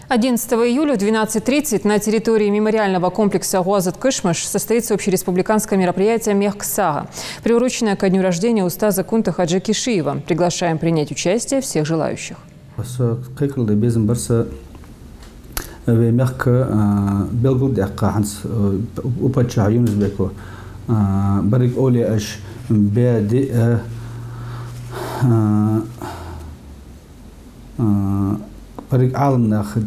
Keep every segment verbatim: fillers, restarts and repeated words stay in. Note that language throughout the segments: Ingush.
Одиннадцатого июля в двенадцать тридцать на территории мемориального комплекса «ГӀазот-кашмаш» состоится общереспубликанское мероприятие «Мехка сагӀа», приуроченное ко дню рождения устаза Кунта Хаджи Кишиева. Приглашаем принять участие всех желающих. Са кхайкарал де безам бар са вай мехка, а, белгалдаьккха хӀанз, а, у паччахьа Юнус-Бека, а, берригаш овлияш баь ди, а, а, а, берригаш Ӏаламнаха,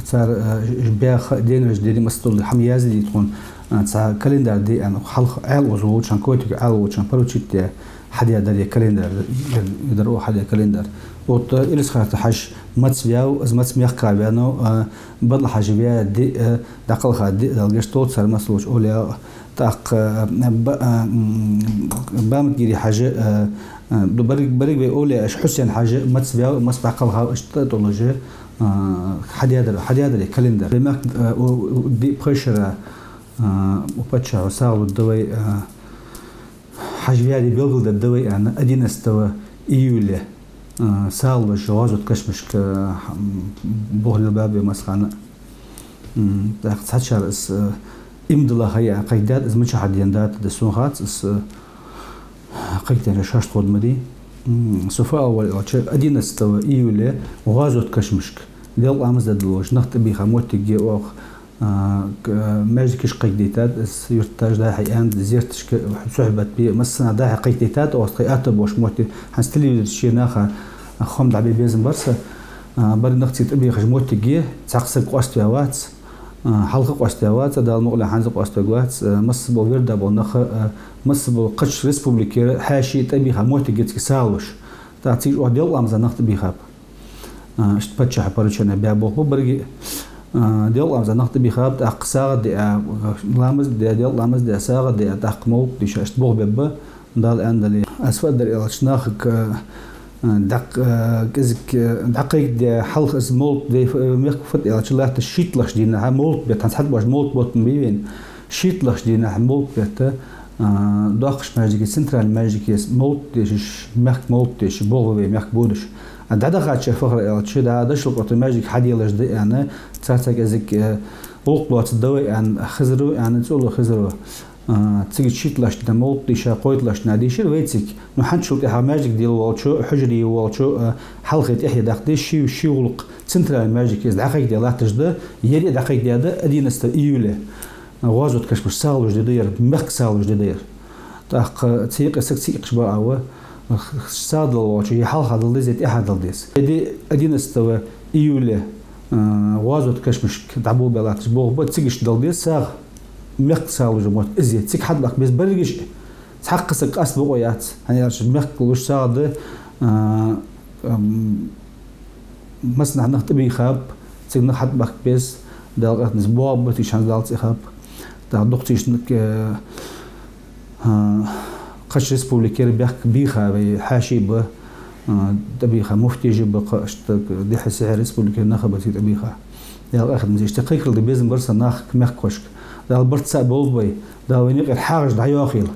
цар, а, баь ха-, день рождения, масса дола хӀама язде тхона, а, цхьа календарь де аьнна, хьалха Ӏаьла оза волча, котига Ӏаьла волча поручить даь, хьадаь дар е календарь, дар, дар о хьадаь календарь. Вот, а, Илисхан-Юртара Хьажа маца ваьв, из маца мехка ваьннав, а, Бадал-Хьажа ваь ди, а, дӀакхалха ди, Дала гешт долда цар, масса волча овлияша, тӀаккха, а, Ба-, а, м, Баматгири-Хьажа, а, а, ду берриг-, берригаш вай овлияш, Хьусен-Хьажа маца ваьв, маца дӀакхалхав, иштта тӀа а туллаш, а, хьадаь дар, хьадаь дар е календарь. Вай мехка, а, у, у, ди пхе шера, а, у паччахьо сагӀа лургда вай, а, Хьажа ваь ди белгалдергда вай аьнна, одиннадцатого июля, а, сагӀа луш ГӀазот-кашмашка, м, болх лелабаьб вай массахана. М, тӀаккха цхьачар из, а, иман дилла ха я аьнна кхайкадаьд, из мичахьара денна датат да сона хац, из, а, кхайкаденна шоашта ховргда ма дий. М, со фу ала волав аьлча, одиннадцатого июля ГӀазот-кашмашка, Даьла къамаьл дергдолаш нах тӀабийха моттиг я оаха, а, к-, маьждигашка кхайкадайтад, из юрташ дӀа-хьа аьннад, зерташка сухьбат бе, массанахьа дӀа-хьа кхайкадайтад оаха, тхоай атта болаш моттиг, хӀанз телевизора чу наха хоам дӀабе безам бар са, а, берригаш нах цига тӀабийхача моттиге цхьаккха саг къоаставаь вац, а, хьалха къоаставаь вац, Дала мукъалехь хӀанз а къоаставергвац, а, масса бола вирда бола нах, а, масса бола кхыча республикера хьаьший тӀабийха моттиг я цига сагӀа луш. ТӀаккха цига оаха Даьла къамаза нах тӀабийхаб. А, иштта паччахьо поручени баь болх ба берригаш. А, Даьла къамаза нах тӀабийхаб, тӀаккха сагӀа даь, а, ламаз даь, Даьла къамаьл даь, сагӀа даь, тӀаккха мовлат дийша, иштта болх бергба, Дала аьнна дале. Аз фу ала дар аьлча, нахага, а, дӀа-, а, кӀезига, а, дӀакхайкадаь, хьалха из мовлат де, а, мехка фуд аьлча, латташ шийтталагӀча дийнахьа мовлат бетта, хӀанз хьатӀабоагӀаш мовлат бутт ма бий вайна. ШийтталагӀча дийнахьа мовлат бетта, а, доккхача маьждиге, центральни маьждиге мовлат дешаш, мехка мовлат дешаш, болх ба вай мехка бодаш. А дӀадахача фу хар аьлча, дӀа Дошал-КъоттӀара маьждиге хьаделаш да аьнна, царца кӀезига, э, гӀулакх лоацаргда вай аьнна, хезар ва аьнна, цӀола хезар ва. А, цига шийтталагӀча дийнахьа мовлат дийша, кхойтталагӀча дийнахьа дийшар вай цига. Ну, хӀанзчул тӀехьагӀа маьждиг дилла волчо, хьужаре волчо, а, хьалхе, тӀехье даккха деза, ший, ший гӀулакх центральни маьждиге из дӀакхайкадаь латташ да, ер а дӀакхайкадаьд одиннадцатого июля. ГӀазот-кашмаш сагӀа луш ди да ер, мехка сагӀа луш ди да ер. ТӀаккха цу юкъе саг ца иккхаш бакъахьа ва, сагӀа дала волчо е хьалха дала деза, е тӀехьа дала деза. Е ди одиннадцатого июля, а, ГӀазот-кашмашка дӀаболабаь латташ болх ба, цига иштта дала деза сагӀа, мехка сагӀа луш мотт из я. Цига хьатӀабахка беза берригаш, цхьаккха саг къаста бокъо яц, хӀана аьлча мехка луш сагӀа да, а, ам, массанахьа нах тӀабийхаб, цига нах хьатӀабахка беза, Дала къахетамца боагӀаргба уж, хӀанз Дала цӀихаб. ТӀаккха дукха цига нах, э, а, кхыча республикера бехк бийха вай хьаьший ба, а, тӀабийха муфтеш а ба, кхы иштта дехьа-сехьа республикера нах а ба цига тӀабийха. Дала къахетамца иштта кхайкарал де безам бар са нахага, мехкахошка. Дала барт цаӀ болба вай, Дала вайна юкъера хьагӀаш дӀайоахийла.